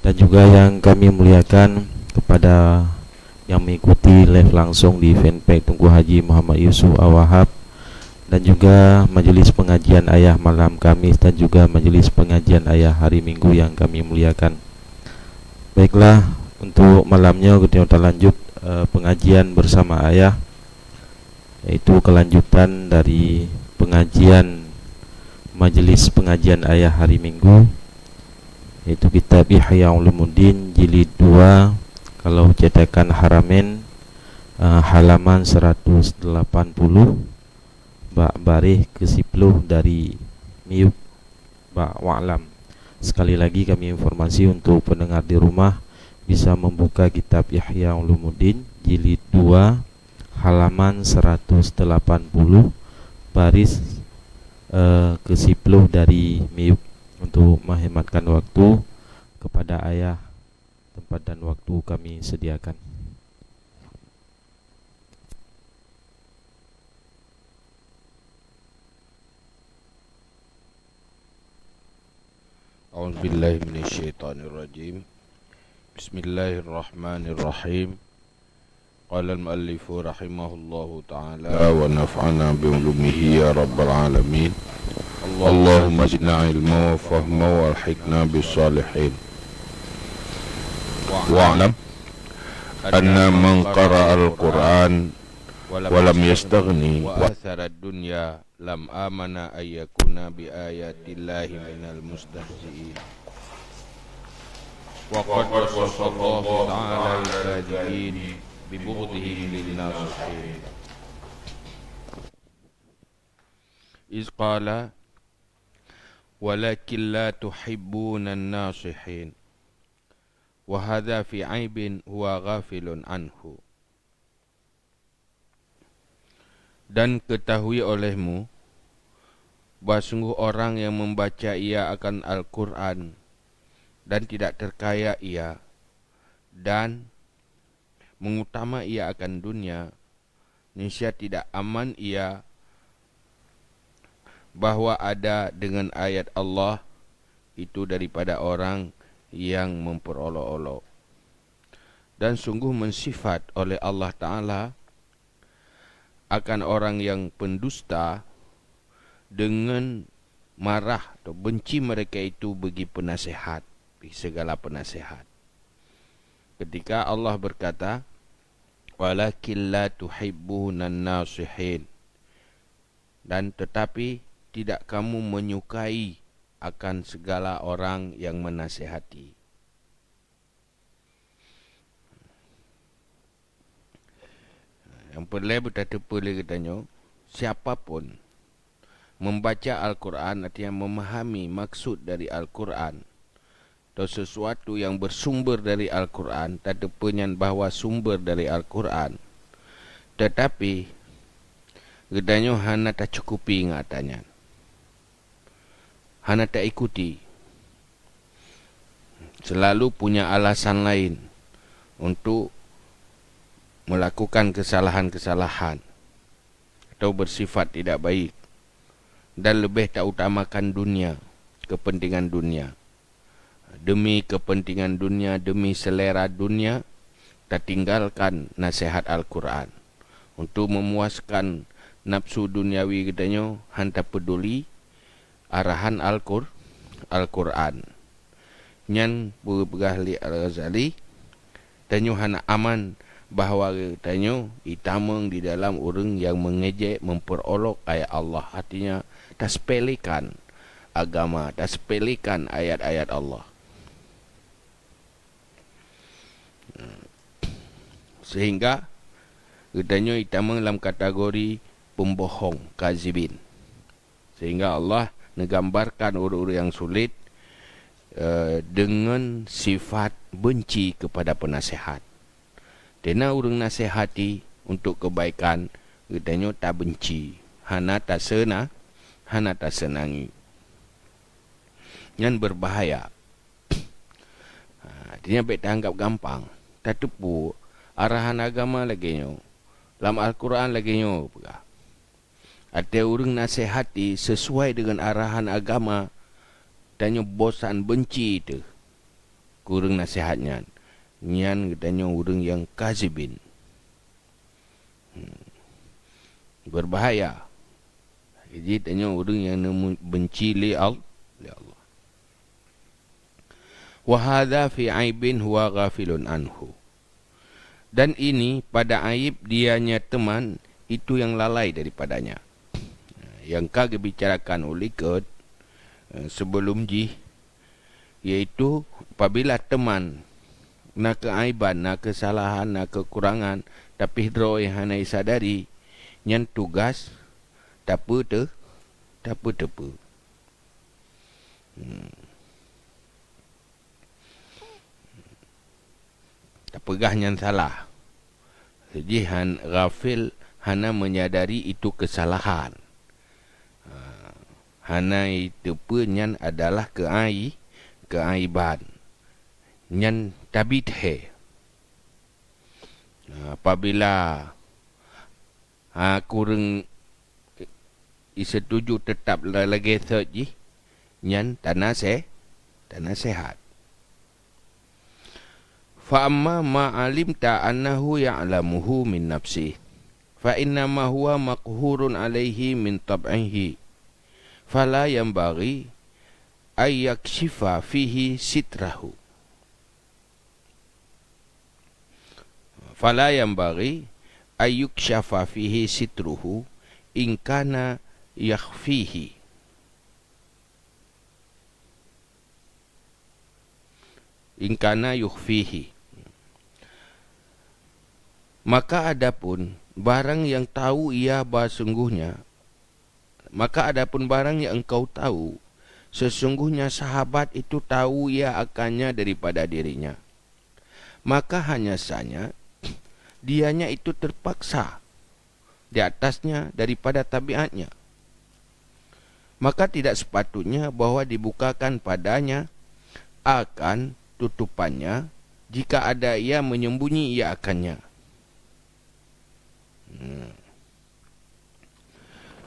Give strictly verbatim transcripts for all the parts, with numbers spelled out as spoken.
Dan juga yang kami muliakan kepada yang mengikuti live langsung di fanpage Teungku Haji Muhammad Yusuf Al-Wahab dan juga majelis pengajian Ayah malam Kamis dan juga majelis pengajian Ayah hari Minggu yang kami muliakan. Baiklah, untuk malam nyoe geutanyoe talanjut, eh, pengajian bersama Ayah, yaitu kelanjutan dari pengajian majelis pengajian Ayah hari Minggu, yaitu kitab Ihya Ulumuddin jilid dua, kalau cetakan Haramain, eh, halaman seratus delapan puluh, bak baréh keusiploh dari miyueb bak wa'lam. Sekali lagi kami informasi untuk pendengar di rumah bisa membuka kitab Ihya Ulumuddin jilid dua, halaman seratus delapan puluh, baris, eh, keusiploh dari miyueb. Untuk menghematkan waktu, kepada Ayah tempat dan waktu kami sediakan. أعوذ بالله من الشيطان الرجيم. بسم الله الرحمن الرحيم. قال المؤلف رحمه الله تعالى ونفعنا بعلومه يا رب العالمين. اللهم زدنا علما وفهما وألحقنا بالصالحين. واعلم أن من قرأ القرآن ولم يستغن وآثر الدنيا لم آمن أن يكون بآيات الله من المستهزئين. وقد وصف الله تعالى الكاذبين ببغضهم للناصحين. إذ قال: ولكن لا تحبون الناصحين. وهذا في عيب هو غافل عنه. Dan ketahui olehmu bahwa sungguh orang yang membaca ia akan Al-Quran dan tidak terkaya ia, dan mengutama ia akan dunia, niscaya tidak aman ia bahwa ada dengan ayat Allah itu daripada orang yang memperolok-olok. Dan sungguh mensifat oleh Allah Ta'ala akan orang yang pendusta dengan marah atau benci mereka itu bagi penasehat, bagi segala penasehat. Ketika Allah berkata, "Walakin la tuhibbunan nasihin," dan tetapi tidak kamu menyukai akan segala orang yang menasihati. Nyang peureulée beutateupeue lé geutanyoe, siapa pun membaca Al-Quran, artinya memahami maksud dari Al-Quran, atau sesuatu yang bersumber dari Al-Quran, tateupeue nyan bahwa sumber dari Al-Quran. Tetapi, geutanyoe hana tacukupi ngon ata nyan. Hana taikuti. Selalu punya alasan lain untuk melakukan kesalahan-kesalahan atau bersifat tidak baik, dan lebih tautamakan dunia, kepentingan dunia. Demi kepentingan dunia, demi selera dunia, tatinggalkan nasihat Al-Quran. Untuk memuaskan nafsu duniawi geutanyoe, hana tapeduli arahan Al-Qur-, Al-Quran. Nyan peugah lé Al-Ghazali, tanyoe hana aman bahwa tanyoe itamong di dalam ureuëng nyang meungejek, memperolok ayat Allah. Artinya, tasepelekan agama, tasepelekan ayat-ayat Allah. Sehingga geutanyoe itamong lam kategori pembohong, kazibin. Sehingga Allah neugambarkan ureuëng-ureuëng nyang sulet, eh, deungon sifat benci kepada penasehat. Teuna ureuëng nasehati untuk kebaikan, geutanyoe tabenci, hana tasena-, hana tasenangi. Nyan berbahaya. Ha, artinya bék taanggap gampang. Tateupeue arahan agama lagée nyoe, lam Al-Quran lagée nyoe peugah. Até ureuëng nasehati sesuai dengan arahan agama, tanyoe bosan benci teuh. kureueng naseuhat nyan. Nyan geutanyoe ureuëng nyang kazibin. Hmm. Berbahaya. Jadi, tanyoe ureuëng nyang neubenci lé Al-, lé Allah. Wa hadza fi aibin huwa ghafilun anhu. Dan ini pada aib dianya teman itu yang lalai daripadanya. Yang ka geubicarakan ulih Likot, eh, sebelum jih, yaitu apabila teman na keuaiban, na keusalahan, na keukurangan, tapi droe hana isadari, nyan tugas tapeute-, tapeuteupeue. Hmm. Tapeugah nyan salah. Jih han-, ghafil, hana menyadari itu kesalahan. Ha, hana iteupeue nyan adalah keuai-, keuaiban. Nyan tabit he. Ha, apabila, ha, kureueng iseutuju teutap la-, lagée sot jih, nyan tanase-, tanaseuhat. Fa amma ma alimta annahu ya'lamuhu min nafsihi, fa innama huwa maqhurun alaihi min tab'ihi, fala yanbaghi ay yakshifa fihi sitrahu. Fala yanbaghi ay yukshafa fihi sitruhu in kana yakhfihi. In kana yukhfihi. Maka adapun barang yang tahu ia bahwa sungguhnya, maka adapun barang yang engkau tahu, sesungguhnya sahabat itu tahu ia akannya daripada dirinya, maka hanya saja dianya itu terpaksa di atasnya daripada tabiatnya. Maka tidak sepatutnya bahwa dibukakan padanya akan tutupannya jika ada ia menyembunyi ia akannya. Hmm.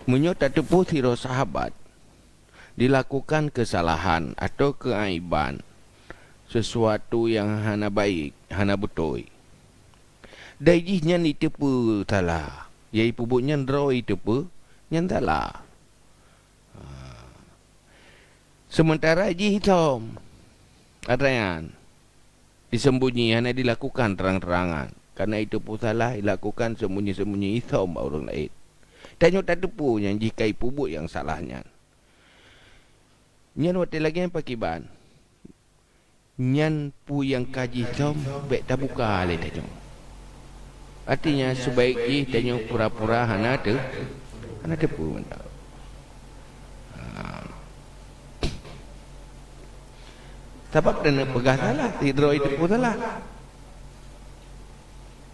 Meunyoe tateupeue sidroe sahabat dilakukan keusalahan atawa keuaiban, sesuatu nyang hana baik, hana beutôi, dan jih nyan jiteupeue salah, ya jipeubuet nyan droe jiteupeue nyan salah. Ha. Sementara jih isom, atra nyan disembunyi, hana dilakukan terang-terangan. Karena jiteupeue salah, dilakukan sembunyi-sembunyi, isom bak ureuëng laén. Tanyoe tateupeue nyan jih ka jipeubuet nyang salah nyan. Nyan watée lagée nyan pakriban? Nyan peue nyang ka jisom bék tabuka lé tanyoe. Artinya, sebaik jih tanyoe pura-pura hana teu-, hana teupeue mantong. Ha. Sabab dan peugah salah, sidroe jiteupeue salah.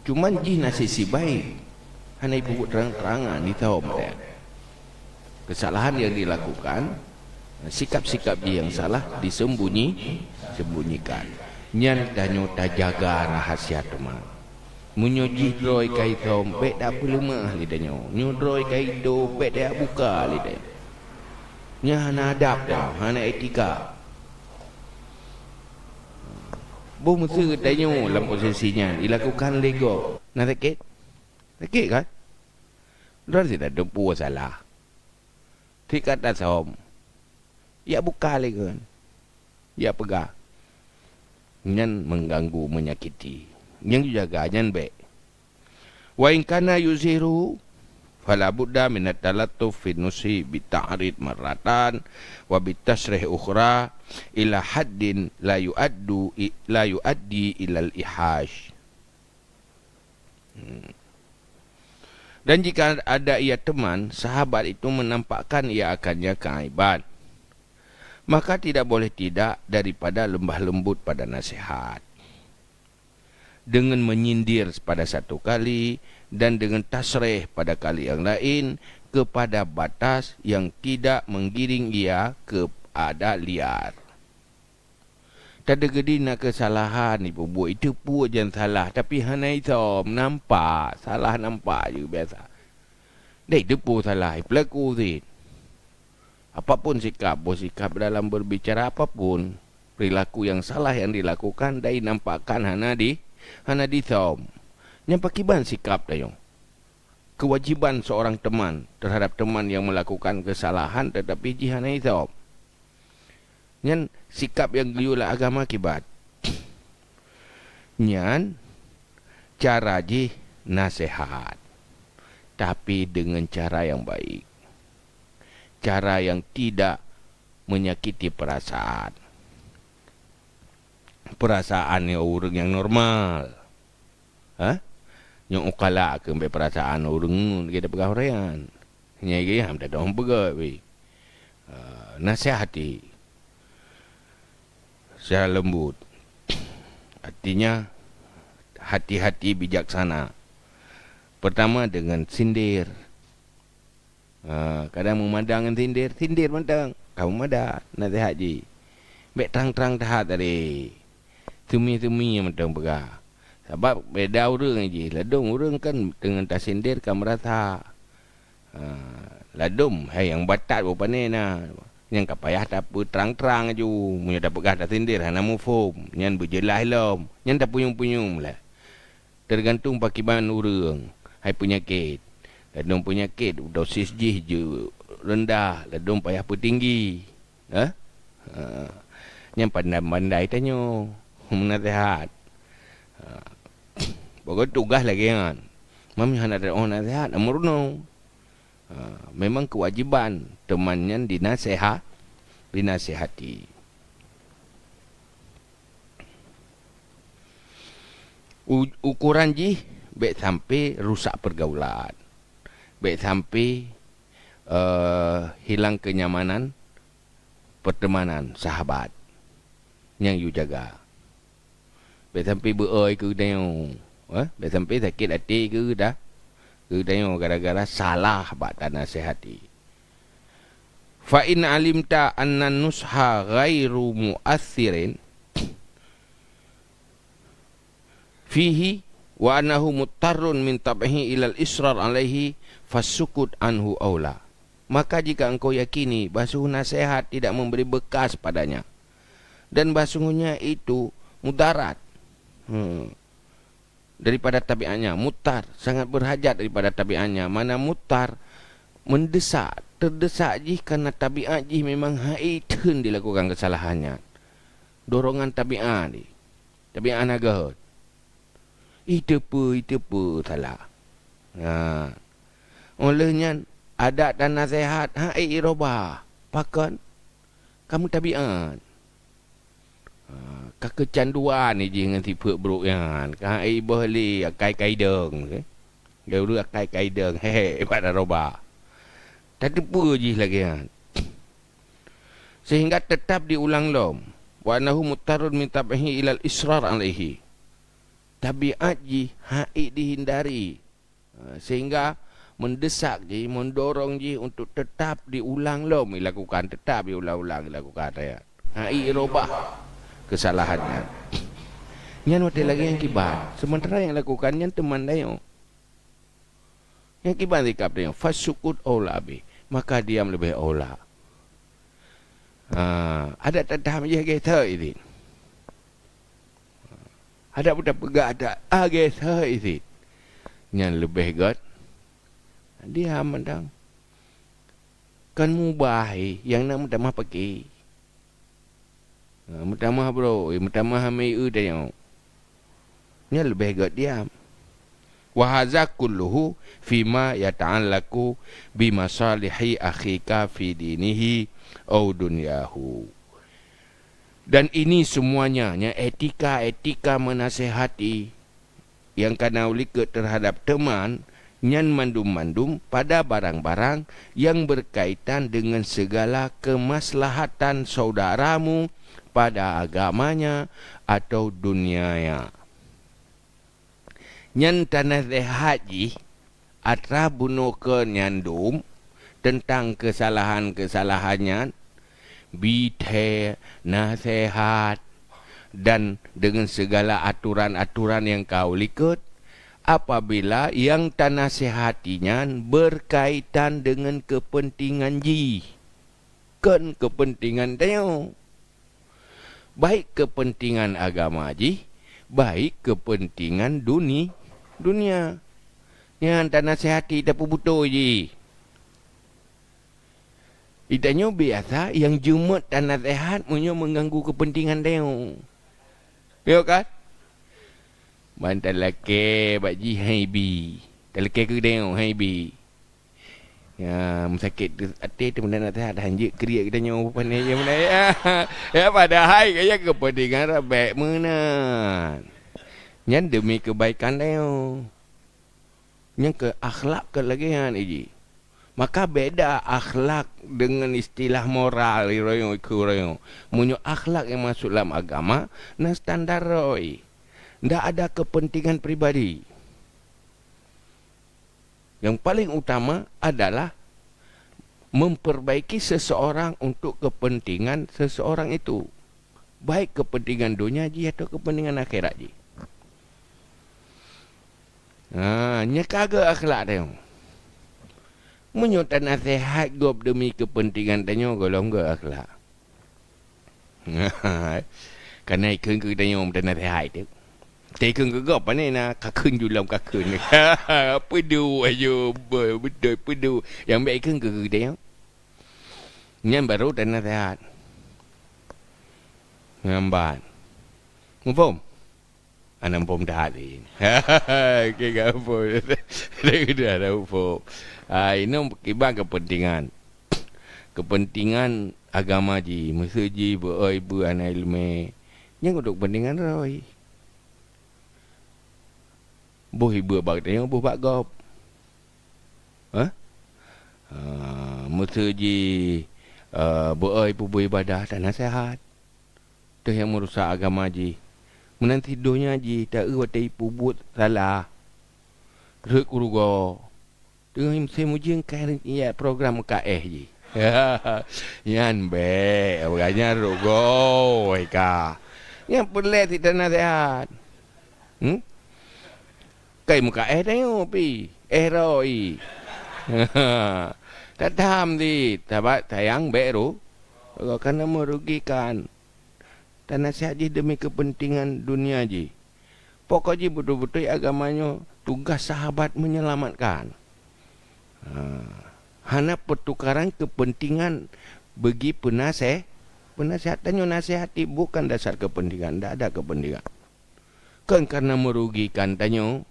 Cuman jih na sisi baik, hana jipeubuet terang-terangan, isom saja. Kesalahan yang dilakukan, sikap-sikap jih yang salah disembunyi, sembunyikan. Nyan tanyoe tajaga rahasia teuma. Meunyoe jih droe ka isom, bék tapeuleumah lé tanyoe. Nyoe droe ka itôb, bék tabuka lé tanyoe. Nyan hana adab tanyoe, hana etika. Boh meusé tanyoe lam posisi nyan, ilakukan lé gob. Na sakét? Sakét kan? Droe sit tateupeue salah. Sit ka tasom. Jak buka lé kheun. Jak peugah. Nyan mengganggu, menyakiti. Nyang jaga nyan bék. Wa in kana yuzhiruhu, fala budda minat talattuf fi nushi bit ta'rid marratan wa bit tasrih ukhra ila haddin la yuaddu i-, la yuaddi ilal ihash. Hmm. Dan jika ada ia teman, sahabat itu menampakkan ia akannya keaiban, maka tidak boleh tidak daripada lemah lembut pada nasihat, dengan menyindir pada satu kali dan dengan tasrih pada kali yang lain kepada batas yang tidak menggiring ia kepada liar. Tadeungoe di na keusalahan jipeubuet, jiteupeue jan salah, tapi hana isom, nampak, salah nampak jih biasa. Dai jiteupeue salah, jipeulaku sit. Apapun sikap, boh sikap dalam berbicara apapun, Perilaku yang salah yang dilakukan dan dinampakkan hana di, hana disom. Nyan pakriban sikap tanyoe? Kewajiban seorang teman terhadap teman yang melakukan kesalahan tetapi jih hana isom. Nyan sikap yang geuyue lé agama kiban. Nyan cara jih naseuhat, tapi dengan cara yang baik. Cara yang tidak menyakiti perasaan. Perasaan nyoe ureuëng nyang normal. Ha? Nyoe ukala keumbek perasaan ureuëng ngon kita peugah ureuëng. Nyai gaya ham dah dong peugah weh. Ah, nasihati secara lembut. Artinya, hati-hati bijaksana. Pertama dengan sindir. Ha, kadang meumada ngon sindir, sindir mantong. Ka meumada, naseuhat jih. Bék trang-trang that tadi. Teumi-teumi mantong peugah. Sabab beda ureuëng jih. Ladôm ureuëng kan deungon tasindir ka meurasa. Ha, ladôm hai nyang batat boh pané na. Nyang ka payah tapeutrang-trang aju. Meunyoe tapeugah tasindir hana muphom, nyan beujeulaih lom. Nyan tapunyueng-punyueng lah. Teugantung pakriban ureuëng hai peunyakét. Ladôm peunyakét dosis jih jeuet reundah, ladôm payah peutinggi. Ha? Ha. Nyang pandai-pandai tanyoe meunaseuhat. Ha. Pokok tugaih lagée nyan. Meunyoe hana teurimong naseuhat, meurunoe. Ha, memang kewajiban teuma nyan dinasehat, dinasehati. U-, ukuran jih bék sampai rusak pergaulan. Bék sampai, eh, hilang kenyamanan pertemanan sahabat. Nyang yue jaga. Bék sampai beu-oi keu tanyoe, eh? Bék sampai sakét até keu dah, keu tanyoe gara-gara salah bak tanasehati. Fa in alimta anna nusha ghairu mu'assirin fihi wa annahu muttarrun min tab'ihi ilal israr alaihi fasukut anhu aula. Maka jika engkau yakini bahwa nasihati tidak memberi bekas padanya, dan bahwa sungguhnya itu mudarat, hmm, daripada tabiatnya, muttar, sangat berhajat daripada tabiatnya, mana muttar mendesak, terdesak jih karena tabiat jih memang hai theun dilakukan kesalahannya. Dorongan tabiat jih. Tabiat hana gét. Iteupeue, iteupeue salah. Ha. Óh lheueh nyan, adat dan naseuhat hai irubah. Pakon? Kamu tabiat. Ha, ka keucanduan jih ngon sifeuet brok nyan. Ka hai iboh lé akai kaidong, eh. Geu akai kaidong, he, he, ibarat roba. Tateupeue jih lagée nyan. Sehingga tetap diulang lom. Wa annahu muttarun min tab'ihi ilal israr alaihi. Tabiat jih hai dihindari. Ha, sehingga mendesak jih, mendorong jih untuk tetap diulang lom dilakukan, tetap diulang-ulang dilakukan, ya. Hai irubah kesalahan nyan. Nyan watée lagée nyang kiban, sementara nyang lakukan nyan teuma tanyoe. Nyang kiban sikap tanyoe, fasukut aula bih, maka diam leubeh aula. Ha, adat tatam jih lagée teuh idin. Adak peugah adak lagée teuh idin. Nyan leubeh gét diam mantong. Kan mubah, eh, nyang na meutamah paki. Ha, meutamah brok, eh, meutamah amé eu tanyoe. Nyan leubeh gét diam. Wa hadza kulluhu fima yata'allaqu bi masalihi akhika fi dinihi au dunyahu. Dan ini semuanya, nya etika-etika menasehati nyang kana ulikot terhadap teman, nyan mandum-mandum pada barang-barang yang berkaitan dengan segala kemaslahatan saudaramu pada agamanya atau dunianya. Nyan tanaseuhat jih atra bunoe keu nyan dum teuntang keusalahan-keusalahan nyan, bithée naseuhat, dan deungon sigala aturan-aturan nyang ka u likot, apabila nyang tanaseuhati nyan beurkaitan deungon keupeuntengan jih, kon keupeuntengan tanyoe. Baik keupeuntengan agama jih, baik keupeuntengan duni-, dunia. Nyan tanasehati, tapeubeutôi jih. Geutanyoe biasa nyang jeuet tanasehat meunyoe meuganggu keupeuntengan tanyoe. Yo kan? Ban talakée bak jih hai bi. Talakée keu tanyoe hai bi. Ya, meusakét teu-, até teuh meunan naseuhat, hanjeuet kriet geutanyoe pane ya meunan ya. Ya, padahai kaya keupeuntengan rabek meunan. Nyan demi keubaikan tanyoe. Nyan keu akhlak keu lagée nyan jih. Maka beda akhlak dengan istilah moral, iroyong ikeu iroyong. Meunyoe akhlak nyang masuk lam agama, na standar roi. Ndak ada kepentingan pribadi. Yang paling utama adalah memperbaiki seseorang untuk kepentingan seseorang itu, baik kepentingan dunia jih atau kepentingan akhirat jih. Ha, nyan ka geu akhlak tanyoe. Meunyoe tanaseuhat gob demi kepentingan tanyoe, gohlom geu akhlak. Kana ikheun keu tanyoe meutanaseuhat teuh. Teuikheun keu gob, pane na kakheun julom kakheun. Peuduek ajo, beutôi peuduek. Nyang bèk ikheun keu geutanyoe. Nyan barô tanaseuhat. Nyan ban. Muphom? Hana muphom that lé. Oke, ka muphom. Dah, dah muphom. Ah, inong kiban kepentingan. Kepentingan agama jih, meuseu jih beu-oi beu hana ileumèe. Nyan untuk kepentingan roh jih. Boh ibeue bak tanyoe, boh bak gob. Hah? Ah, meuseu jih, eh, beu-oi peubuet ibadah, tanaseuhat. Teuh nyang meurusak agama jih. Meunan cit donya jih, ta-eu watèe peubuet salah. Rhot keu rugoe. Teungoh musém ujeuen ka ya program meukaéh jih. Nyan bèk, awaknyan rhot goe ka. Nyan peureulèe cit tanaseuhat. Hmm? Kai meukaéh tanyoe pi, éh rhot i. Tatham cit, sabat sayang bèk ru-, karena merugikan. Tanaseuhat jih demi kepentingan dunia jih. Pokok jih beutôi-beutôi agama nyoe tugaih sahabat menyelamatkan. Ha. Hana peutukaran kepentingan bagi peunaseh-, peunaseuhat. Tanyoe naseuhati bukan dasar kepentingan, ndak ada kepentingan. Kon karena merugikan tanyoe,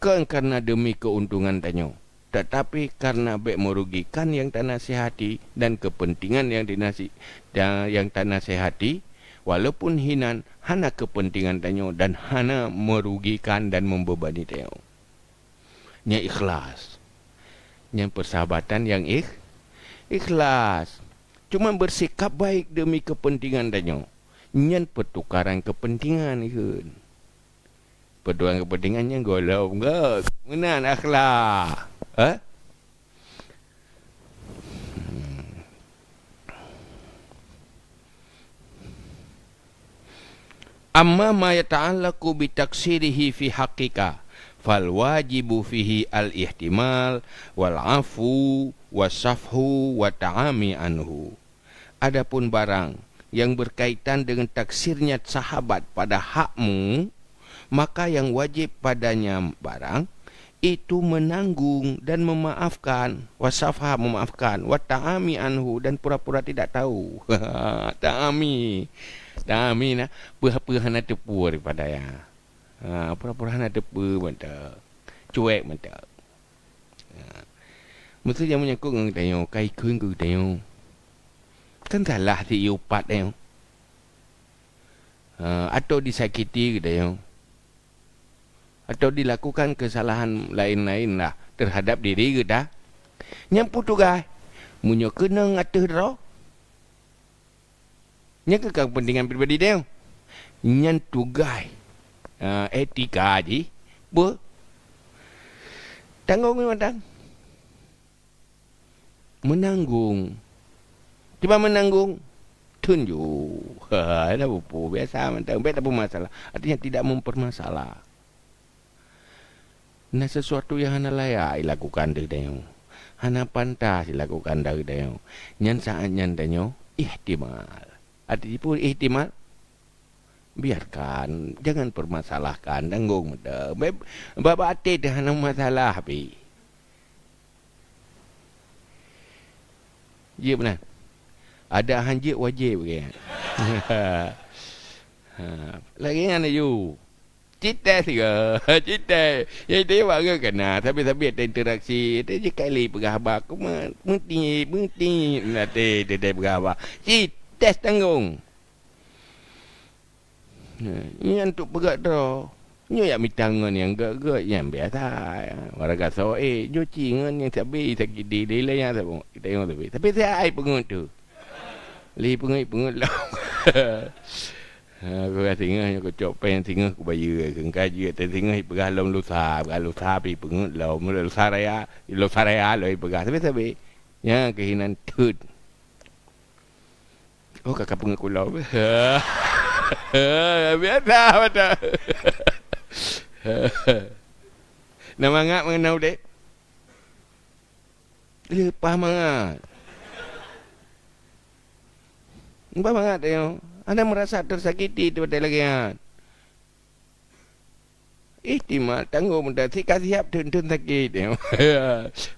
kon karena demi keuntungan tanyoe, tetapi karena bèk merugikan nyang tanasehati dan kepentingan nyang dinasi-, da-, nyang tanasehati, walaupun hinan hana kepentingan tanyoe dan hana merugikan dan membebani tanyoe. Nyan ikhlas. Nyan persahabatan nyang ikh-, ikhlas. Cuma bersikap baik demi kepentingan tanyoe. Nyan pertukaran kepentingan, ikheun. Pertukaran kepentingan nyan gohlom gèt. Meunan akhlak. Eh? Hmm. Amma ma yata'allaqu bi taqsirihi fi haqqika, fal wajibu fihi al-ihtimal, wal afu, was safhu, wa ta'ami anhu. Adapun barang yang berkaitan dengan taksirnya sahabat pada hakmu, maka yang wajib padanya barang itu menanggung dan memaafkan, wasafha, memaafkan, wa ta'ami anhu, dan pura-pura tidak tahu. Ta'ami. Ta'ami na, peue-peue hana teupeu daripada ya. Ha, pura-pura hana teupeu mantap. Cuek mantap. Ha. Meuseu nyang menyangkut ngon geutanyoe, ka ikheun keu geutanyoe. Kan salah si ié upat tanyoe. Ha, atau disakiti geutanyoe. Atau dilakukan kesalahan lain-lain lah terhadap diri geuta. Nyan peue tugaih? Meunyoe keunong ateueh droe, nyan keu kepentingan pribadi tanyoe. Nyan tugaih, ah, etika jih. Peue? Tanggong mantong. Menanggung. Cuba menanggung. Tunjuk. Ha, dah bupu. Biasa mantong. Bèk tapeumasalah. Artinya tidak mempermasalah. Na sesuatu nyang hana layak ilakukan deuh tanyoe, hana pantas ilakukan deuh tanyoe, nyan saát nyan tanyoe ihtimal. Arti jih peue ihtimal? Biarkan, jangan permasalahkan, tanggong meuda. Bab, bab até teuh hana masalah pih. Jeuet meunan. Ada han jeuet wajéb lagèe nyan. Ha, lagèe nyan laju. Cit teh sigoe, cit teh. Nyang itu bak geuh kena, sabe-sabe ada interaksi, ada je kali peugah haba, aku me-, meuti, meuti, nanti dia, dia peugah haba. Cit teh tanggong. Nah, nyan untuk peugah droe. Nyoe yak mita ngon nyang gèt-gèt, nyang biasa. Warga soe, nyoe ci ngon nyang sabe sakit di, di layan sabe. Kita tengok sabe. Tapi saya ai peungeut tu. Li peungeut, peungeut lom. Ha, aku rasa singoh nyoe kucok péng singoh kubayeue, keungka jeuet teuh singoh ipeugah lom lusa, peugah lusa pih peungeut lom, lusa raya, lusa raya lom ipeugah, sabe-sabe. Nyan keuh inan teut. Oh, ka, ka peungeut ku lom. Biasa mata. Na mangat meunan udép. Leupah mangat. Leupah mangat tanyoe. Hana meurasa teusakiti watèe lagèe nyan. Ihtimal, tanggong meunan, si ka siap theun-theun sakét tanyoe.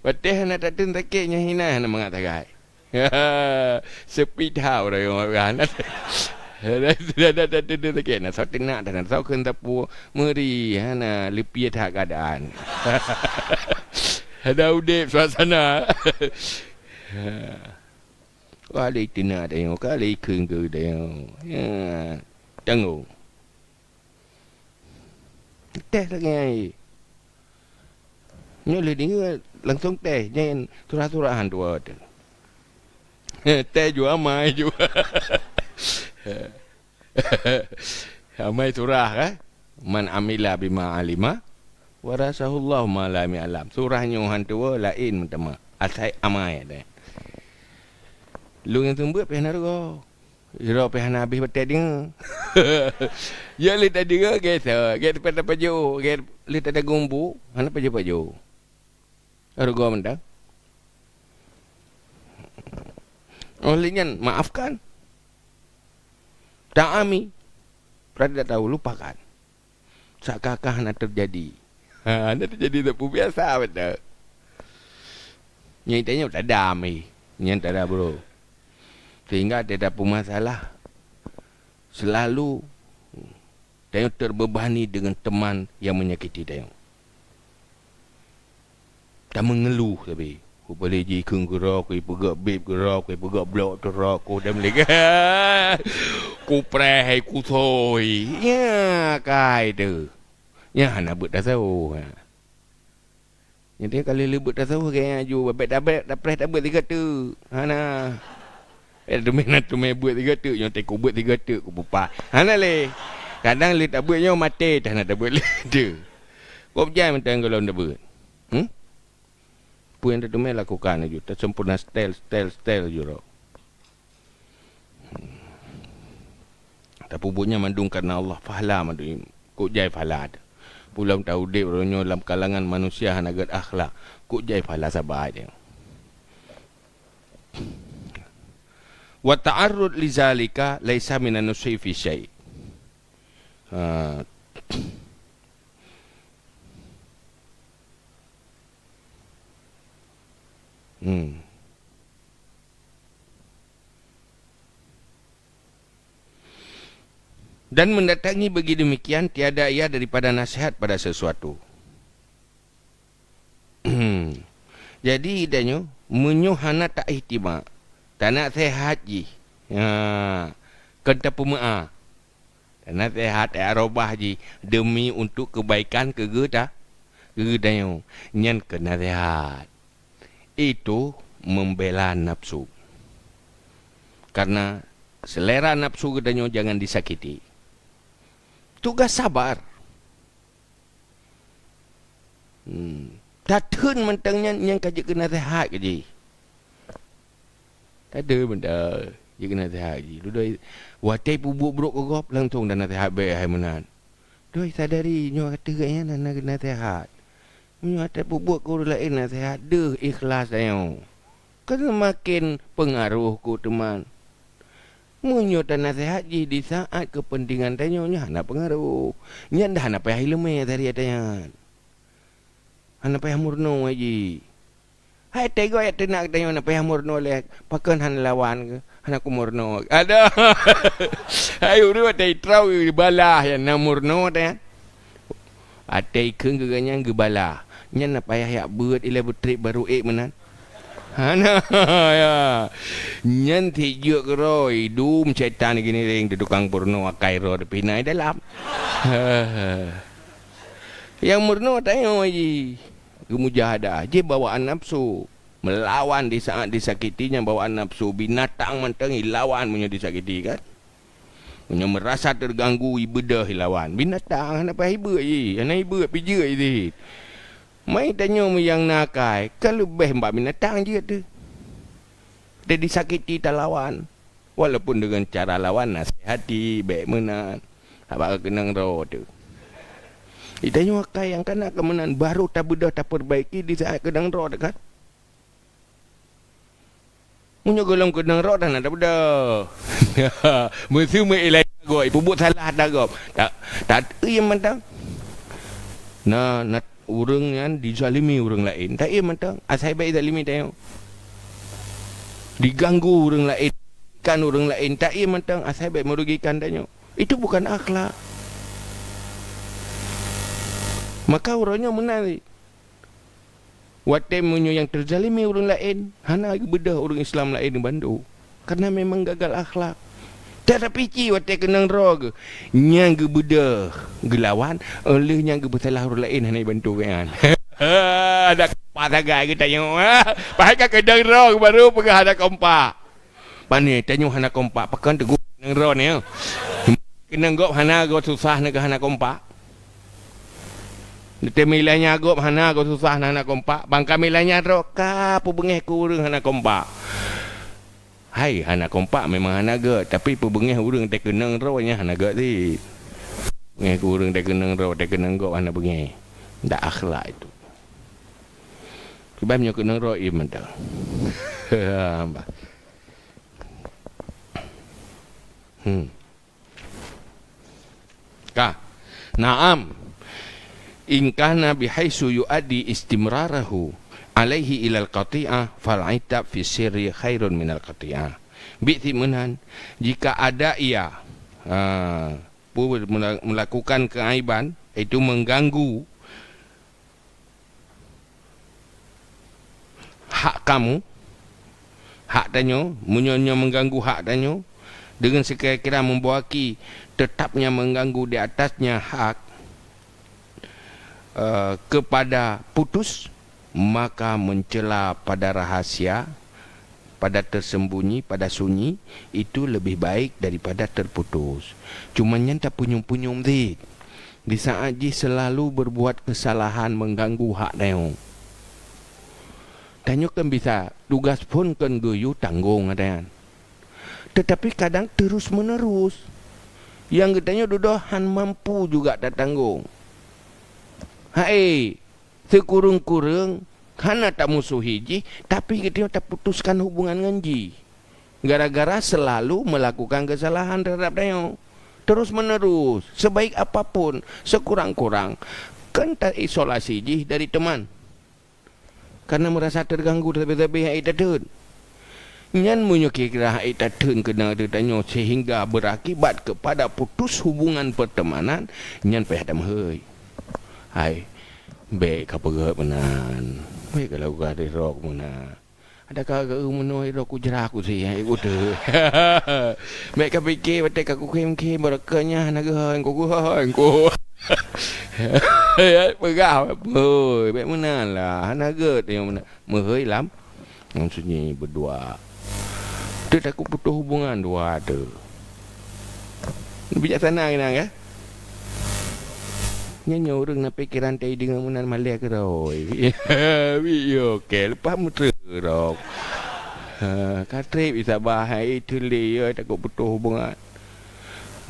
Watèe hana tatheun sakét nyan hinan hana mangat sagai. Seupit that ureueng nyoe kan. Sudah, sudah, sudah, sudah, sudah, sakét. Na soe teunak dan na soe kheun sapeue, meuri, hana leupie that keuadaan. Hana udép suasana. Ka lheueh teunak tanyoe, ka lheueh kheun keu tanyoe. Ya, tanggong. Teh lagèe nyan. Nyoe lheueh deungoe langsong teh, nyan surah-surah han tuwoe teuh. Teh ju amai ju. Amai surah, kan? Man amila bima alima, warasahullahu ma lam ya'lam. Surah nyoe han tuwoe laén meuteumé. Asai amai deh. Lôn nyang seumeubeuet pih hana rugoe. Sidroe pih hana habéh watèe deungoe. Ya lé tadeungoe, gét, gét pih tapajoh, gét lé tadagong bu, hana pajoh-pajoh. Rugoe mantong. Oleh nyan, maafkan. Ta'ami. Berarti tak tahu, lupakan. Seakan-akan hana terjadi. Ha, hana terjadi, tak pun biasa betul. Nyang tanyoe tada mi, nyang tada bro. Sehingga tiada pun masalah. Selalu tanyoe terbebani dengan teman yang menyakiti tanyoe. Tameungeuluh sabe. Ku palé jikheun keudroe, ku ipeugèt beb keudroe, ku ipeugèt blok keudroe, ku dem lé. Ku preh hai ku soi. Ya, kai tu. Nya hana beuet tasawuf. Jadi kalau le beuet tasawuf gaya ju, bèk tabèk tapreh tabeuet tiga tu. Hana. Eh, teumé na teumé beuet tiga teuk, nyoe teuh kubeuet tiga teuk, kupeupaih. Hana lé. Kadang lé tabeuet nyoe maté, dah na tabeuet lé teuk. Kop jai mantong gohlom tabeuet. Hmm? Peue nyang tateumé lakukan laju, tasempurna style, style, style ju rot. Tapeubuet nyan mandum karena Allah, pahala mandum. Kok jai pahala teuh. Pulang taudép uroe nyoe lam kalangan manusia hana gèt akhlak. Kok jai pahala sabai teuh. Wa ta'arrud li zalika laisa minan nushi fi syai'. Ha. Hmm. Dan mendatangi bagi demikian tiada ia daripada nasihat pada sesuatu. Jadi, tanyoe, meunyoe hana taihtimak, tanaseuhat jih, ha, kon tapeumeu'ah, tanaseuhat, taarobah jih demi untuk kebaikan keu geuta-, keu geutanyoe, nyan keu naseuhat. Itu membela nafsu. Karena selera nafsu geutanyoe jangan disakiti. Tugas sabar. Hmm. Tatheun mantong nyan, nyan ka jeuet keu naseuhat keu jih. Tatheun mantong jeuet keu naseuhat keu jih. Dudoe watèe peubuet brok keu gob, langsong dan naseuhat bèk hai meunan. Doi sadari nyoe ateueh geuh nyan hana naseuhat. Meunyoe ata peubuet keu ureueng laén naseuhat, deuh ikhlas tanyoe. Kan seumaken peungaroh keu teuma. Meunyoe tanaseuhat jih di saát keupeuntengan tanyoe, nyan hana peungaruh. Nyan dah hana payah ileumé dari ata nyan. Hana payah meurunoe jih. Hai teuga jak teunak tanyoe hana payah meurunoe lé, pakon hana lawan keuh, hana kumeurunoe. Adoh. Hai ureuëng watée itroe geubalah nyan na meurunoe ata nyan. Watée ikheun keu geuhnyan geubalah, nyan na payah jak beuet ilée beutreb barô ék meunan. Hana, ya. Nyan sijeuek keudroe, idum syaitan geuniréng di tukang peurunoe akai droe pih na i dalam. Nyang meurunoe tanyoe jih, geumujahadah, jih bawaan nafsu. Meulawan di saát disakiti nyan bawaan nafsu, binatang mantong ilawan meunyoe disakiti kan. Meunyoe meurasa teuganggu, ibeudôh ilawan. Binatang hana payah ibeuet jih, hana ibeuet pih jeuet jih. Mai tanyoe meunyoe nyang na akai, ka leubeh bak binatang jeuet teuh. Tadisakiti talawan, walaupun deungon cara lawan nasihati, bék meunan, haba keunong droe teuh. Di tanyoe akai nyang kana keu meunan, barô tabeudôh tapeubaiki di saát keunong droe teuh kan. Meunyoe gohlom keunong droe dah na tabeudôh. Meuseu meu ilai ata gob, ipeubuet salah ata gob. Ta, ta, iya mantong. Na, na ureuëng nyan dizalimi ureuëng laén. Ta iya mantong, asai bék zalimi tanyoe. Diganggu ureuëng laén, kan ureuëng laén. Ta iya mantong, asai bék meurugikan tanyoe. Itu bukan akhlak. Maka uroe nyoe meunan. Watée meunyoe nyang teuzalimi ureuëng laén, hana geubeudôh ureuëng Islam laén bandum, kareuna memang gagal akhlak. Tatapi cit watée keunong droe geuh, nyang geubeudôh geulawan, óh lheueh nyan geupeusalah ureuëng laén hana jibantu gobnyan. Ada kompak sagai geutanyoe, ha? Padahai ka keunong droe geuh barô peugah ada kompak. Pane tanyoe hana kompak, pakon teungku keunong droe nyoe? Keunong gob hana gob susah nyan keuh hana kompak. Teumilah nyan gob hana gob susah nyan hana kompak. Bang ka milah nyan droe ka peubeungéh keu ureuëng hana kompak. Hai, hana kompak memang hana gét, tapi peubeungéh ureuëng teukeunong droe nyan hana gét cit. Beungéh keu ureuëng teukeunong droe, teukeunong gob hana beungéh. Ndak akhlak itu. Sebab nyoe keunong droe ié mantong. Bah. Hmm. Ka. Naam. In kana bihaitsu yuaddi istimrarahu alaihi ilal qati'ah, fal itab fi sirri khairun minal qati'ah. Bit meunan, jika ada ia, ha, pu-, mela-, melakukan keaiban, itu mengganggu hak kamu, hak tanyoe, meunyoe nyoe mengganggu hak tanyoe, dengan sekira-kira membawa ki tetapnya mengganggu di atasnya hak, eh, kepada putus, maka mencela pada rahasia, pada tersembunyi, pada sunyi, itu lebih baik daripada terputus. Cuma nyan tapunyueng-punyueng cit. Di saat jih selalu berbuat kesalahan mengganggu hak tanyoe. Tanyoe kan bisa tugas phon kon geuyue tanggong ata nyan. Tetapi kadang terus menerus. Nyang geutanyoe dudoe han mampu juga tatanggong. Hai, sikureueng-kureueng hana tamusohi jih, tapi geutanyoe taputuskan hubungan ngon jih. Gara-gara selalu melakukan kesalahan terhadap tanyoe. Terus menerus, sebaik apapun, sekurang-kurang, kan taisolasi jih dari teman. Karena merasa terganggu, tapi-tapi hai tateun. Nyan meunyoe kira-kira hai tateun keunan tanyoe sehingga berakibat kepada putus hubungan pertemanan, nyan payah tameuhôi. Hai, bék ka peugét meunan. Bék ka lagu gadeh rok meunan. Ada ka geu meunoe rok kujra ku si, hai ku teu. Bék ka pike watée ka kukhém-khém, barokon nyan hana geuhôi ku, geuhôi ku. Ya, peugah, "Hôi, bék meunan lah, hana gét nyang meunan." Meuhôi lam, lam sunyi beudua. Teu takot putoh hubungan dua teu. Bijaksana keunan, ya? Nyan nyoe ureuëng na pikeran tai deungon meunan malée keudroe. Wih, yo, oke, leupah meuteurok. Ha, ka treb isabah, hai, teulie, yo, takot putoh hubungan.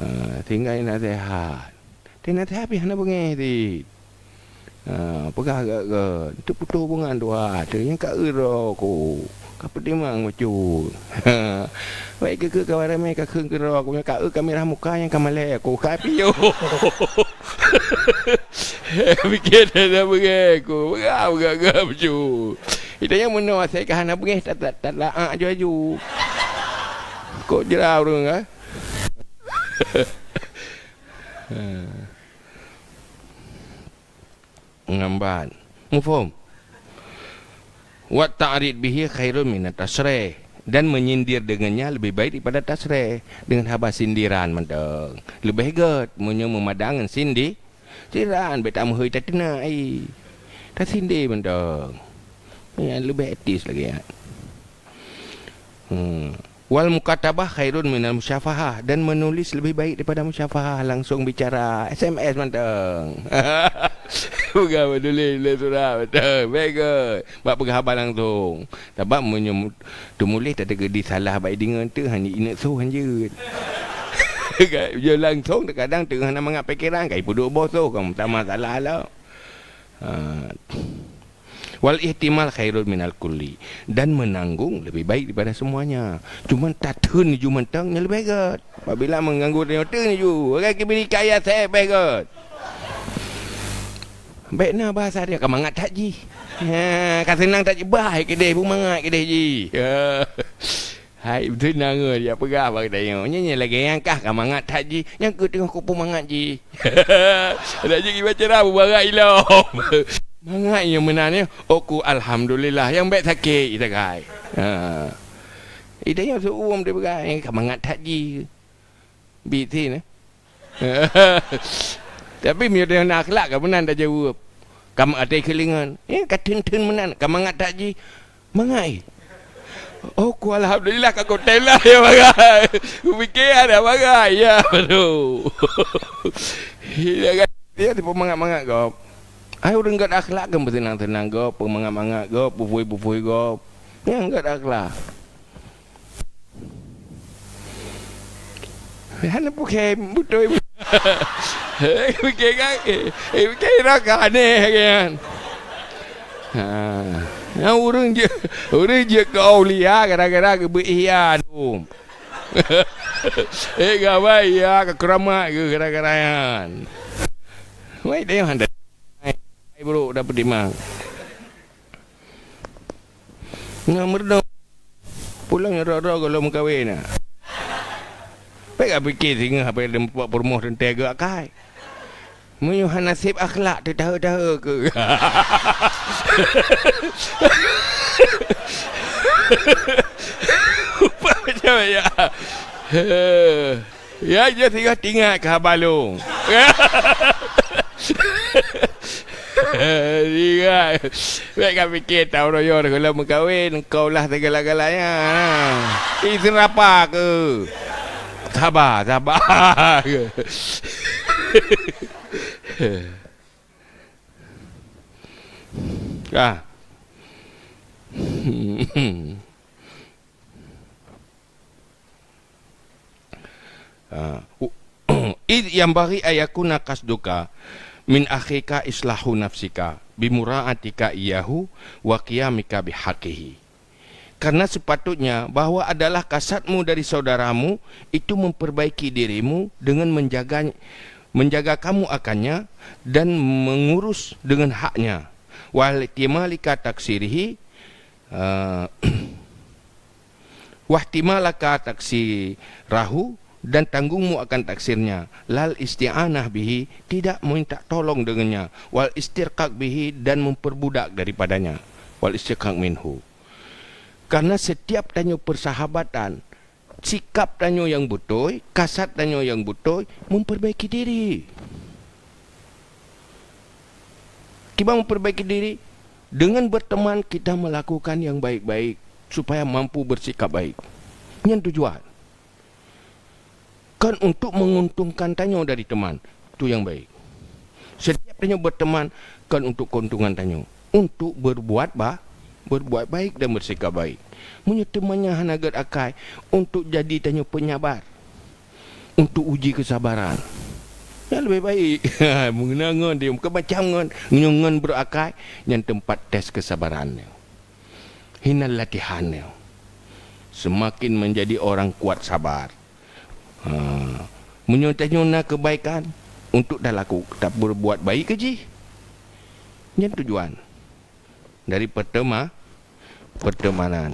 Ha, tinggai naseuhat. Teunasehat pih hana beungéh cit. Ha, peugah gét-gét, "Teuputoh hubungan dua, teu nyang ka uroe ku." Ka peutimang bacut. Wai keu-keu kawan ramé ka kheun keudroe, aku ka eu kaméra muka nyang ka malèe aku ka piôh. Pike dah, dah beungèh aku. Beugah, beugah, beugah bacut. Ita nyang meunoe asai ka hana beungèh, ta, ta, ta laak aju-aju. Kok jra ureueng, ah? Ngambat. Muphom? Wa ta'rid bihi khairun minat tasyrih. Dan menyindir dengannya lebih baik daripada tasyrih. Dengan haba sindiran mantong. Leubeh gèt meunyoe meumadang ngon sindi-, sindiran, bèk tameuhôi tateunak, ai. Tasindir mantong. Nyan leubeh etis lagèe nyan. Hmm. Wal mukatabah khairun minal musyafahah, dan menulis lebih baik daripada musyafahah, langsung bicara, S M S mantong. Peugah menulis lé surat mantong. Bèk gèt. Bak peugah haba langsung. Sabab meunyoe mu-, teumuléh tateupeue salah bak ideungoe teuh, hana ingat soh hanjeuet. Ka, yo langsung, kadang teungoh na mangat pikeran, ka ipeuduek boh soh, ka meutamah salah lom. Ha. Wal ihtimal khairun minal kulli, dan menanggung lebih baik daripada semuanya. Cuman tatheun ju mantong nyan leubeh gèt. Apabila mengganggu tanyoe teun ju, orang kibiri kaya saya beh gèt. Bèk na bahasa dia ka mangat that jih. Ha, ka seunang that jih, bah keudeh, beumangat keudeh jih. Ha. Hai, beutôi na ngon jak peugah bak geutanyoe. Nyan, nyan lagèe nyang kah ka mangat that jih, nyang keuh teungoh kupeumangat jih. Adak jih kiban cara beubarak ilom. Mangat nyang meunan nyoe, oh ku alhamdulillah, nyang bèk sakét ita kai. Ha. Ita nyoe seuuem teupeugah, nyang ka mangat that jih. Biti nyoe. Tapi meunyoe na akhlak ka meunan tajaweueb. Ka meuaté keulingan. Eh, ka theun-theun meunan, ka mangat that jih. Mangat, eh. Oh, ku alhamdulillah ka kutem lah, ya, bagai. Kupike ada bagai, ya, baru. Ya, kan? Dia tipeu mangat-mangat gob. Ai ureueng gèt akhlak kan peuseunang-seunang gob, peumangat-mangat gob, peuphôi-peuphôi gob. Nyang gèt akhlak. Hana pukée beutôi. Pike kan, eh, pike raka aneh kan. Ha. Nyang ureueng jeuet, ureueng jeuet keu aulia gara-gara geubeuet ihya dum. Eh, gabai ya, keu keuramat geuh gara-gara nyan. Wai, dayah hana. Hai, buruk dapeutimang. Ngon meureudong pulang nyoe droe-droe gohlom meukawen na. Bèk gapike singoh haba lom peurumoh teuntèe geuakai. Meunyoe hana sép akhlak, teutahe-tahe keu. Upah macam ya. Ya, ya, singoh tingat keu haba lôn. Ingat. Bèk ka pike taroyong gohlom meukawen, kau lah segala-galanya. Iseurapa keu. Saba, saba. Ah. Ah, u-, id yanbaghi an yakuna qasduka min akhika islahu nafsika bimura'atika iyahu wa qiyamika bihaqqihi. Karena sepatutnya bahwa adalah kasatmu dari saudaramu itu memperbaiki dirimu dengan menjaga, menjaga kamu akannya dan mengurus dengan haknya. Wal ihtimalika taksirihi, eh, wahtimalaka taksirahu, dan tanggungmu akan taksirnya, lal isti'anah bihi, tidak meminta tolong dengannya, wal istirqaq bihi, dan memperbudak daripadanya, wal istirqaq minhu. Karena setiap tanyoe persahabatan, sikap tanyoe nyang beutôi, kasat tanyoe nyang beutôi, memperbaiki diri. Kiban memperbaiki diri, dengan berteman kita melakukan yang baik-baik supaya mampu bersikap baik. Nyan tujuan. Kon untuk menguntungkan tanyoe dari teman, tu nyang baik. Setiap tanyoe berteman kon untuk keuntungan tanyoe, untuk berbuat ba-, berbuat baik dan bersikap baik. Meunyoe teuma nyan hana gèt akai untuk jadi tanyoe penyabar, untuk uji kesabaran, nyan leubeh baik. Meunyoe ngon dia, bukan macam ngon, meunyoe ngon berakai, nyan teumpat tes kesabaran. Hinan latihan nyoe. Semakin menjadi orang kuat sabar. Ha. Meunyoe tanyoe na keubaikan, untuk talaku, tapeurbuat baik keu jih. Nyan tujuan dari pertema-, pertemanan.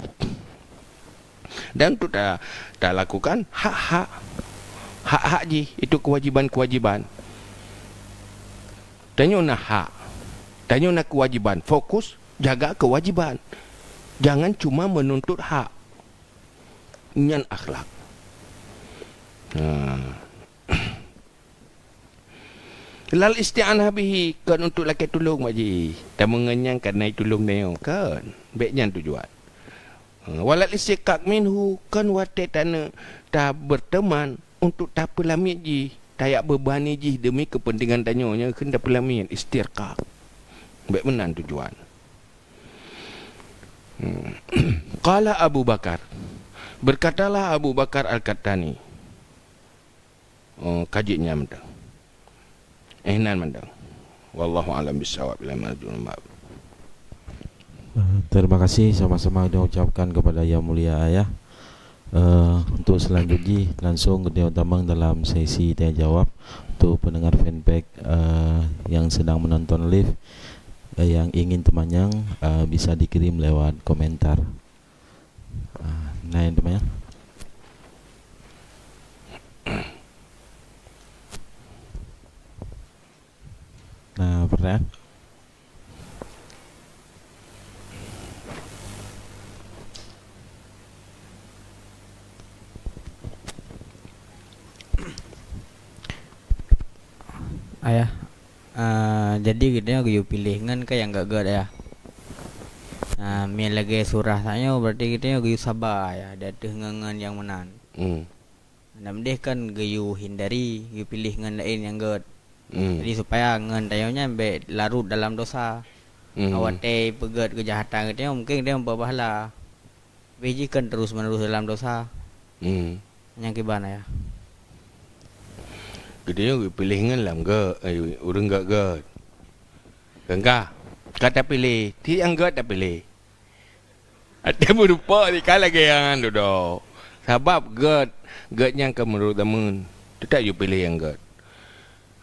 Dan untuk ta-, talakukan hak-hak, hak-hak jih, itu kewajiban-kewajiban. Tanyoe na hak, tanyoe na kewajiban, fokus jaga kewajiban. Jangan cuma menuntut hak. Nyan akhlak. Ha. Lal isti'anah bihi, kon untuk lakée tulông bak jih. Tameungon nyan kareuna tulông tanyoe, kon. Bék nyan tujuan. Ha, walal istiqaq minhu, kon watée taneuk tabeurteman untuk tapeulamiet jih, tajak beubani jih deumi keupeuntengan tanyoe, nyan kheun tapeulamiet, istiqaq. Bék meunan tujuan. Hmm. Qala Abu Bakar, berkatalah Abu Bakar Al-Qahtani, oh, ka jeuet nyan mantong. Eh, nan mantong. Wallahu a'lam bissawab. Ila marji'un ba'd. Eh, terima kasih sama-sama kita ucapkan kepada Yang Mulia Ayah. Eh, untuk selanjutnya, langsung kita tamong dalam sesi tanya jawab untuk pendengar fanpage, eh, yang sedang menonton live, eh, yang ingin teumanyong, eh, bisa dikirim lewat komentar. Ah, na nyang teumanyong? Na pertanyaan? Ayah, ah, jadi geutanyoe geuyue piléh ngon keu nyang gét-gét, Ayah. Ah, miet lagée surah tanyoe, berarti geutanyoe geuyue saba, Ayah, di ateueh ngon-ngon nyang meunan. Hmm. Nam deh kan geuyue hindari, geuyue piléh ngon laén nyang gét. Hmm. Jadi, supaya ngon tanyoe nyan bék larot dalam dosa. Hmm. Watée peugét keujahatan geutanyoe, mungken geutanyoe meupahala. Tapi jih kan terus-menerus dalam dosa. Hmm. Nyang kiban, Ayah. Geutanyoe geupiléh ngon lam gét, eh, ureuëng gét-gét. Kan ka, ka tapiléh, tiep nyang gét tapiléh. Até meurupa di ka lagée nyan dudoe. Sabab gét, gét nyan ka meunurot zameun. Teutab yue piléh nyang gét.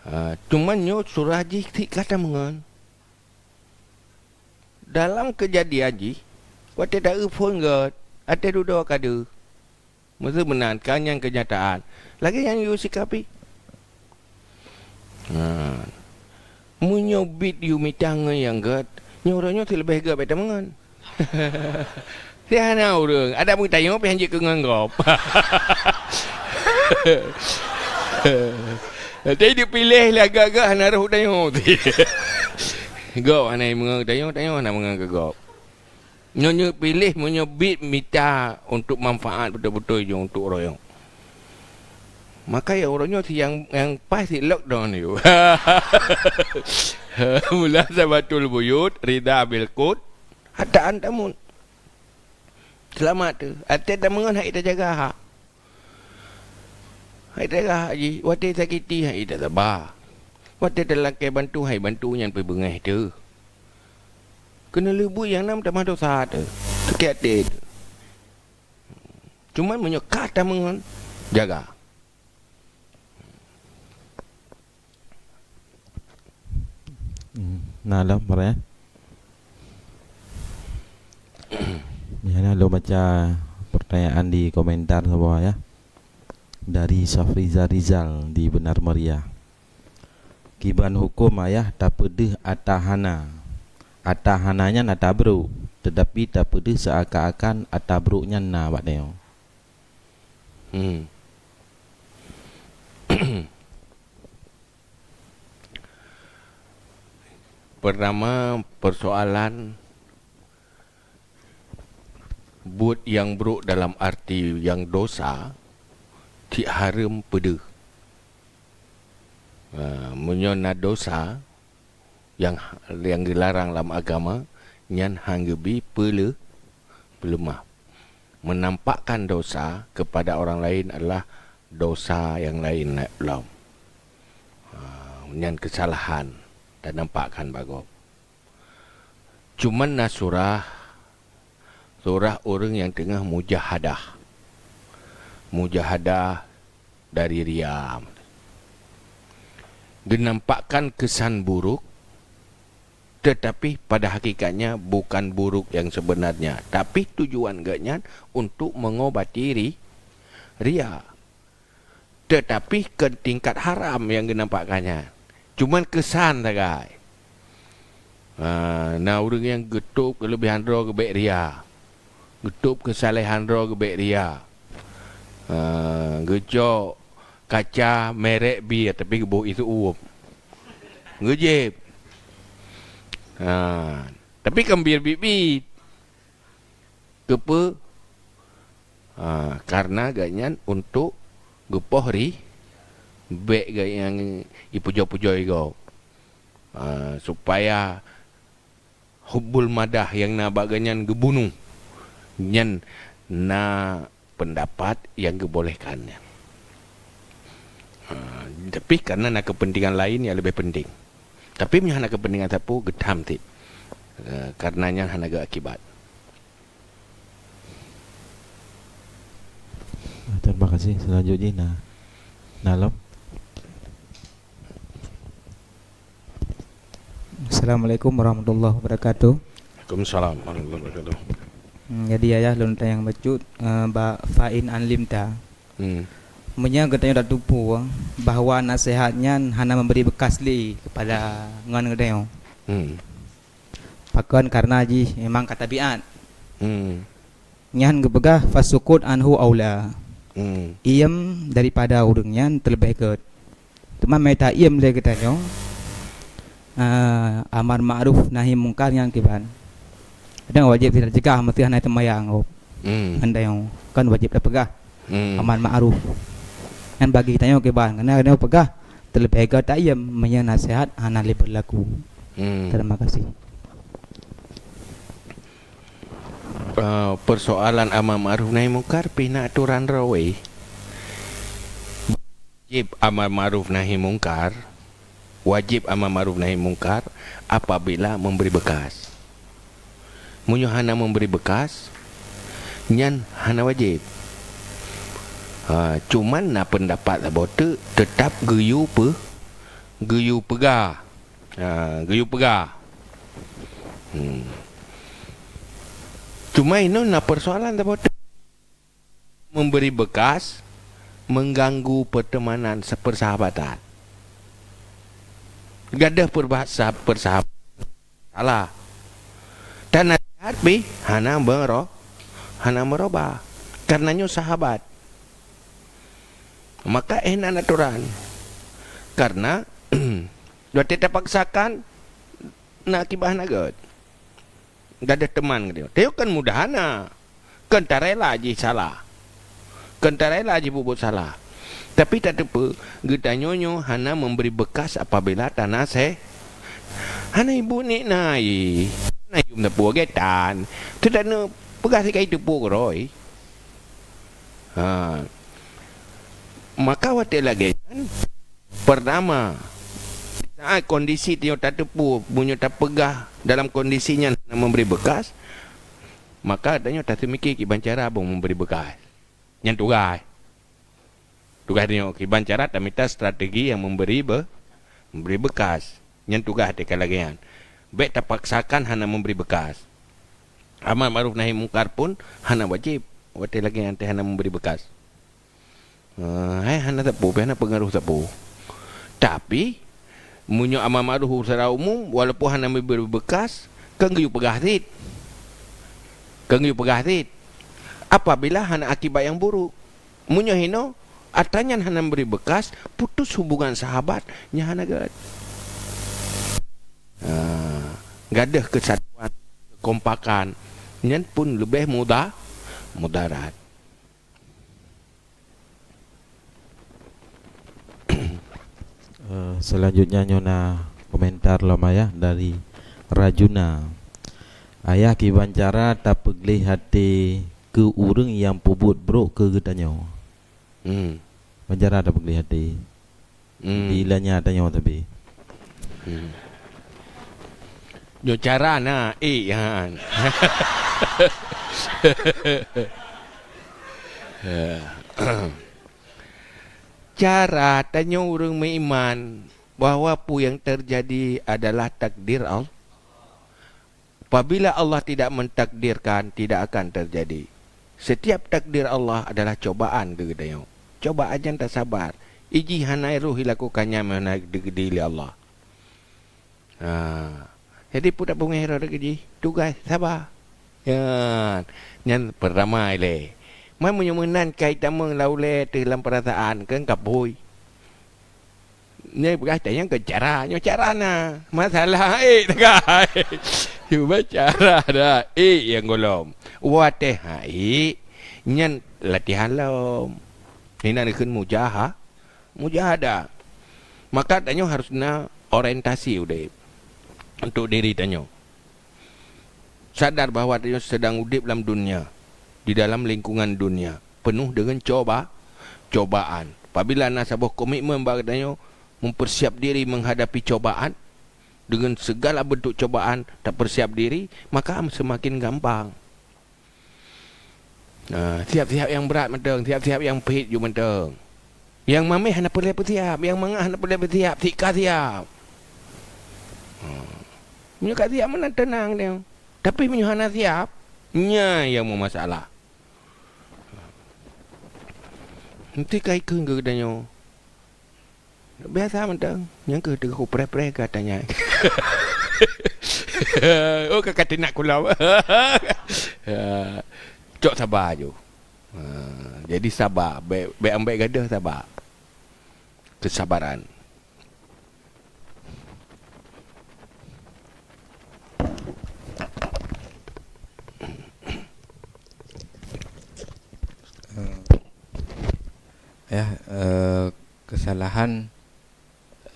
Ha, cuman nyoe surah jih tiep ka tameungon. Dalam keujadian jih, watée taeu phon gét, até dudoe ka deuh. Meuseu meunan, ka nyan keunyataan. Lagée nyan yue sikapi. Nah, meunyoe bit yue mita ngon nyang gét, nyoe uroe nyoe sileubeh gét bék tameungon. Siat hana ureuëng, adak meutanyoe pih hanjeuet keu ngon gob. Tapi dipiléh lé agak-agak hana roh tanyoe. Gob hana meungon tanyoe, tanyoe hana meungon keu gob. Nyoe, nyoe piléh meunyoe bit mita untuk manfaat beutôi-beutôi jih untuk uroe nyoe. Maka ya uroe nyoe si nyang, nyang paih si lockdown yue. Mula sabatul buyut, rida bil qut, hatta antamut. Seulamat tu. Até tameungon hai tajaga hak. Hai tajaga hak jih. Watée sakiti hai tasaba. Watée talakée bantu hai bantu nyan peubeungéh teuh. Keuneulheueh buet nyang na meutamah dosa teuh, sakét até teuh. Cuman meunyoe ka tameungon, jaga. Hmm, na lom, Bro, ya. Ya, na lom baca pertanyaan di komentar saboh, ya. Dari Safriza Rizal di Benar Meriah. Kiban huköm ayah tapeudeuh ata hana. Ata hana nyan ata brok, teutapi tapeudeuh seuakan-akan ata brok nyan na bak tanyoe. Hmm. Pertama, persoalan buet nyang brok dalam arti nyang dosa, cit hareuem peudeuh. Ha, meunyoe na dosa nyang, nyang geularang lam agama, nyan han geubi peuleu-, peuleumah. Menampakkan dosa kepada orang lain adalah dosa nyang laén lom. Ha, nyan keusalahan tanampakkan bak gob. Cuman na surah Surah ureuëng nyang teungoh mujahadah. Mujahadah dari ria. Genampakkan kesan buruk, tetapi pada hakikatnya bukan buruk yang sebenarnya, tapi tujuan geuhnyan untuk mengobati ri-, ria. Tetapi kon tingkat haram nyang geunampakkan nyan. Cuman kesan sagai. Ha, na ureuëng nyang geutôb keuleubiehan droe geubek ria. Geutôb keusalehan droe geubek ria. Ha, geucok kaca merek bie tapi geuboh isu uwuem. Geujieb. Ha, tapi kan bie biet-biet. Keupeue? Ha, karena geuhnyan untuk geupoh ri, bék geuhnyan ipujoe-pujoe gob. Ha, supaya hubbul madah nyang na bak geuhnyan geubunoe. Nyan na pendapat nyang geubolehkan nyan. Ha, tapi karena na kepentingan lain yang lebih penting. Tapi meunyoe hana kepentingan sapeue, geutham cit. Ha, karena nyan hana geuakibat. Terima kasih. Selanjutnya, na, na lom. Assalamualaikum warahmatullahi wabarakatuh. Waalaikumsalam warahmatullahi wabarakatuh. Hmm, jadi ayah lôn tanyong bacut, eh, bak fa'in alimta. Hmm. Meunyoe geutanyoe tateupeue bahwa nasihat nyan hana memberi bekas lé kepada ngon geutanyoe. Hmm. Pakon karena jih memang ka tabiat. Hmm. Nyan geupeugah fasukut anhu aula. Hmm. Iem daripada ureuëng nyan teuleubeh gét. Teuma meunyo taiem lé geutanyoe, ah, amar ma'ruf nahi mungkar nyan kiban. Kadang wajéb sira cegah meuseuh hana teumayang gob. Hmm. Ngon tanyoe kan wajéb tapeugah, hmm, amar ma'ruf. Nyan bagi tanyoe kiban, karena tanyoe peugah teuleubeh gét taiem meunyoe nasihat hana lé beulaku. Hmm. Terima kasih. Ah, persoalan amar ma'ruf nahi mungkar pih na aturan droe. Wajéb amar ma'ruf nahi mungkar, wajéb amar ma'ruf nahi mungkar apabila memberi bekas. Meunyoe hana memberi bekas, nyan hana wajéb. Ha, cuman na pendapat saboh teuk, teutap geuyue peu-, geuyue peugah. Ha, geuyue peugah. Hmm. Cuma inoe na persoalan saboh teuk. Memberi bekas mengganggu pertemanan se-, persahabatan. Gadoh perba-, sa-, persahabatan salah. Dan nasihat pih hana meuro-, hana meurubah. Karena nyoe sahabat. Maka eh nan aturan. Karena watée tapaksakan, na akibat hana gét. Gadoh teuma geutanyoe. Tanyoe kan mudah hana. Kan tarela jih salah. Kan tarela jih bubuet salah. Tapi tateupeue, geutanyoe nyoe hana memberi bekas apabila tana se-, hana ibu nik na, ih. Hana yum na puwoe getan. Teuh taneuk peugah sikai teupue keurôi. Ha. Maka watée lagée nyan, pertama, saat kondisi tanyoe tateupeue, meunyoe tapeugah dalam kondisi nyan hana memberi bekas, maka tanyoe taseumike kiban cara boh memberi bekas. Nyan tugaih. Tugaih tanyoe kiban cara tamita strategi nyang memberi be-, memberi bekas. Nyan tugaih teuka lagée nyan. Bék tapaksakan hana memberi bekas. Amar ma'ruf nahi mungkar pun hana wajéb watée lagée nyan teuh hana memberi bekas. Eh, hai hana sapeue, hana peungaruh sapeue. Tapi, meunyoe amar ma'ruf secara umum, walaupun hana memberi bekas, kan geuyue peugah cit. Kan geuyue peugah cit. Apabila hana akibat nyang buruk. Meunyoe hinoe, atra nyan hana memberi bekas, putus hubungan sahabat, nyan hana gét. Ah, gadoh keusatuan, kekompakan, nyan pun leubeh muda-, mudarat. Eh, selanjutnya nyoe na komentar lom ayah dari Rajuna. Ayah, kiban cara tapeugleh até keu ureuëng nyang peubuet brok keu geutanyoe? Hmm. Kiban cara tapeugleh até. Hmm. Di ilanya tanyoe tapi. Hmm. Nyoe cara na, eh, han. Cara tanyoe ureuëng meuiman bahwa peue nyang teujadi adalah takdir Allah. Apabila Allah tidak mentakdirkan, tidak akan terjadi. Setiap takdir Allah adalah cobaan keu geutanyoe. Cobaan nyan tasabar. Iji hana roh ilakukan nyan meunan geudeungoe lé Allah. Ha. Jadi peue tapeungéh droe jih? Tugaih saba. Nyan, nyan pertama ilée. Man meunyoe meunan kai tamong lam ulée teuh lam peurasaan, keu kapui. Nyoe peugah tanyong keu cara, nyoe cara na. Masalah ék takai. Cuba cara dah ék nyang gohlom. Watée hai nyan latihan lom. Ina dikheun mujaha, mujahadah. Maka tanyoe harus na orientasi udeb untuk diri tanyoe. Sadar bahwa tanyoe sedang udeb lam dunia, di dalam lingkungan dunia, penuh dengan coba, cobaan. Apabila na saboh komitmen bak tanyoe mempersiap diri menghadapi cobaan, dengan segala bentuk cobaan, tak persiap diri, maka semakin gampang. Nah, siap-siap nyang brat mantong, siap-siap nyang phet ju mantong. Nyang mameh hana peureulée peusiap, nyang mangat hana peureulée peusiap, sika siap. Ha. Meunyoe ka siap meunan teunang dia. Tapi meunyoe hana siap, nyan nyang meumasalah. Nanti ka ikheun keu geutanyoe. Biasa mantong, nyang keuh teungku preh-preh ka tanya. Oh, ka kati nak kulom. Ya, cok saba ju. Ha, jadi saba, bèk, bèk ambek gadoh saba. Kesabaran. Ya, eh, kesalahan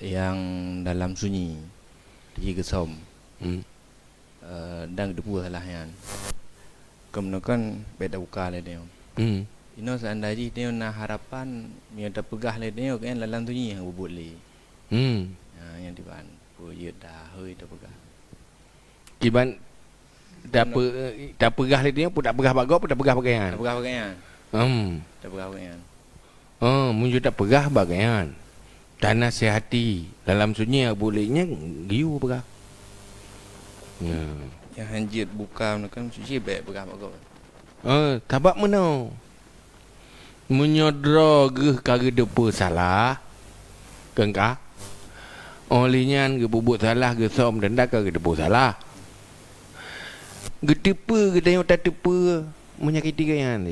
yang dalam sunyi, di geusom. Hmm. Eh, dan geuteupeue salah nyan. Keumeunoe kan bèk tabuka lé tanyoe. Hmm. Inoe seandai jih tanyoe na harapan, meunyoe tapeugah lé tanyoe, kan dalam sunyi nyang bubuet lé. Hmm. Ha, nyan diban. Peue jeuet dah, hôi tapeugah. Kiban tape-, tapeugah lé tanyoe, peue tapeugah bak gob, peue tapeugah bak gobnyan. Tapeugah bak gobnyan. Hmm. Tapeugah bak gobnyan. Oh, meunyoe tapeugah bak gobnyan, tanasihati dalam sunyi buet lé nyan geuyue peugah. Ya. Nyang hanjeuet buka meunan kan suci bèk peugah bak gob. Eh, sabab meunoe. Meunyoe droe geuh ka geuteupeue salah, keungka, óh lheueh nyan geupeubuet salah, geusom tanda ka geuteupeue salah. Geuteupeue geutanyoe tateupeue menyakiti gobnyan.